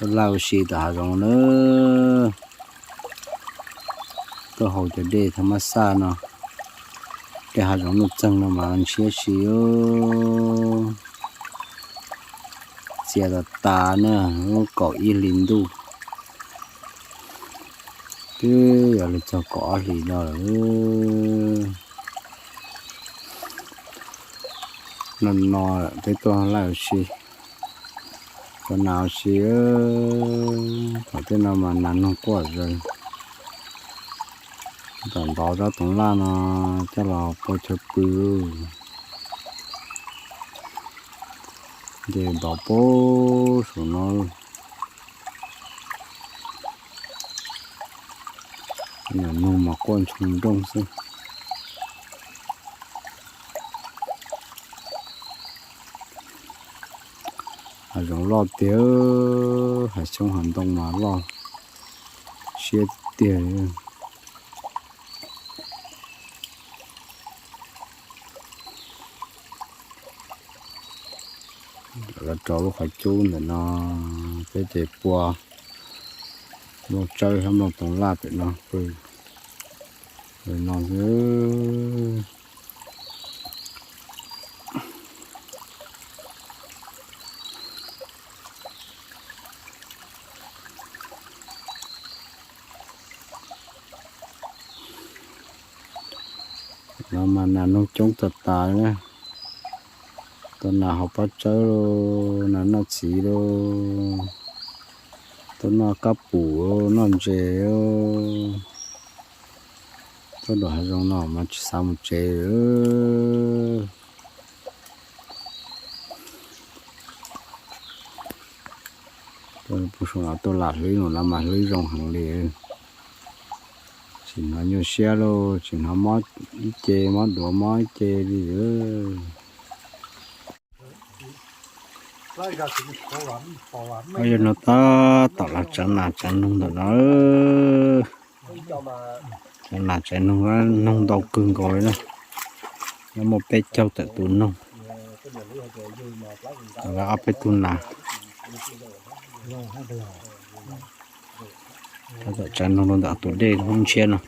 Tuaj laj ua si tom hav zoov na, tuaj haus cov dej thaj mab xaj no, dej hav zoov nuj txeeg no mas ntshiab si. Txias tas tas na, lub kaum ib hlis ntuj, twb yuav luag txog kaum ob hlis no lawm. No no peb tuaj laj ua si, tuaj nas ua si, thaum tej no mas nas noog quaj zas. Tom ntov tsob toov laj no coj los pua chaw pw, ces ntov pab saum no. Nas noog mas quaj ntshoo nrooj xwb. Hav zoov loj tiag, hav xyoob hav ntoo mas loj siab tiag. Los rau lub qhov cub ntawm no, peb ces pua nplooj tsawb thiab nplooj toov laj pem no pw no xwb. No mas nas noog coob tas tas na. Tuaj nas haus pob tsawb lauj, nas noj txiv lauj, tuaj noj kab pum, noj ntses. Tuaj dua hav zoov no mas tsis xav mus tsev. Peb saum no tuaj lam hlwb no mas hlwb zoo heev li. Tsis hnov nyuaj siab lauj, tsis hnov mob ib ce, mob duav mob ib ce li. Yog no tab tom los tsav nas tsav noog ntawm no. Tsav nas tsav noog, noog ntau kawg nkaus li na. Nyob muaj peb caug tawm tus noog, tau ob peb tug nas. Tab tom tsav noog rau ntawm tus dej lub ntshiab no.